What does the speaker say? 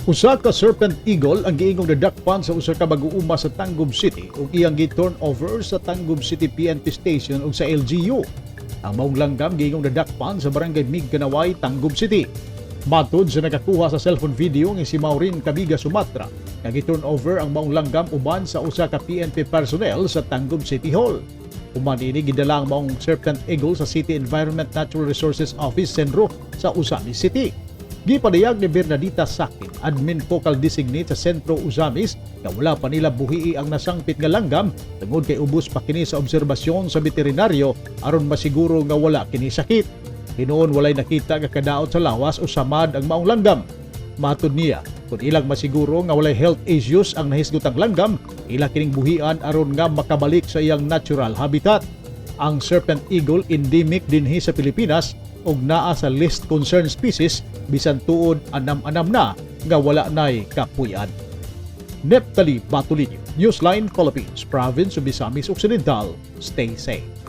Usa ka serpent eagle ang giingong nadakpan sa usa ka mag-uuma sa Tangub City ug iyang gi-turn over sa Tangub City PNP Station ug sa LGU. Ang maong langgam giingong nadakpan sa Barangay Migkanaway, Tangub City. Matod sa nakakuha sa cellphone video nga si Maureen Cabiga Sumatra, nga gi-turn over ang maong langgam uban sa usa ka PNP personnel sa Tangub City Hall. Human ini, gidala ang maong serpent eagle sa City Environment Natural Resources Office, Cenro, sa Ozamiz City. Gipadayag ni Bernadita Sakin, admin focal designate sa Cenro Ozamiz, nga wala pa nila buhii ang nasangpit nga langgam tungod kay ubos pa kini sa obserbasyon sa veterinaryo aron masiguro nga wala kini sakit. Hinuon walay nakita nga kadaot sa lawas o samad ang maong langgam. Matod niya, kung ilang masiguro nga walay health issues ang nahisgutang langgam, ila kining buhian aron nga makabalik sa iyang natural habitat. Ang serpent eagle endemic dinhi sa Pilipinas ug naa sa least concern species bisan tuod anam-anam na nga wala nay kapuy-an. Neptali Batolino, Newsline Philippines, Province of Misamis Occidental. Stay safe.